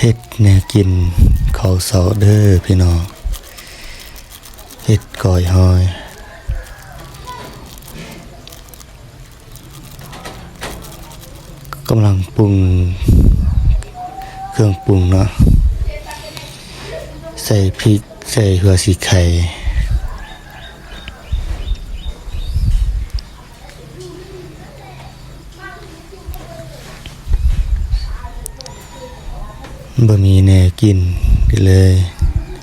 ເຮັດແນວກິນເຂົ້າເຊົ້າເດີພີ່ນ້ອງ, ເຮັດກ້ອຍຫອຍ. ກຳລັງປຸງເຄື່ອງປຸງເນາະ, ໃສ່ພິກ ໃສ່ຫົວສີໄຄ. ບໍ່ມີແນວກິນ ກໍເລີຍ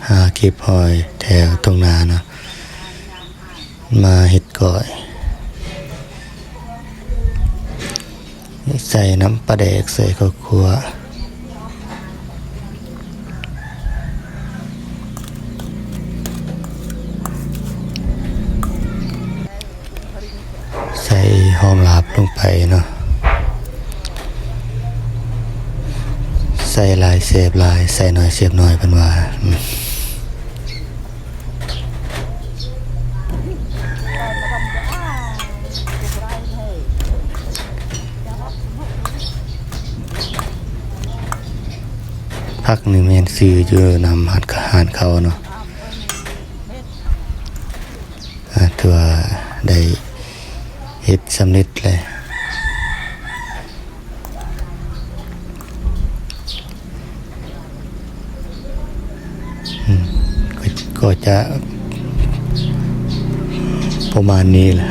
ຫາເກັບຫອຍແຖວທົ່ງນາເນາະ ມາເຮັດກ້ອຍ ໃສ່ນ້ຳປາແດກ ໃສ່ເຂົ້າຂົ້ວ ໃສ່ຫອມລາບລົງໄປເນາະ, ໃສ່ຫຼາຍແຊບຫຼາຍ ໃສ່ໜ້ອຍແຊບໜ້ອຍ ເພິ່ນວ່າ. ຜັກນີ້ແມ່ນຊື້ຢູ່ນຳຮ້ານ ຮ້ານເຂົາເນາະ. ອາ ຖືວ່າໄດ້ເຮັດສຳເລັດແລ້ວ. ອືມ ກໍ ກໍຈະປະມານນີ້ແຫຼະ.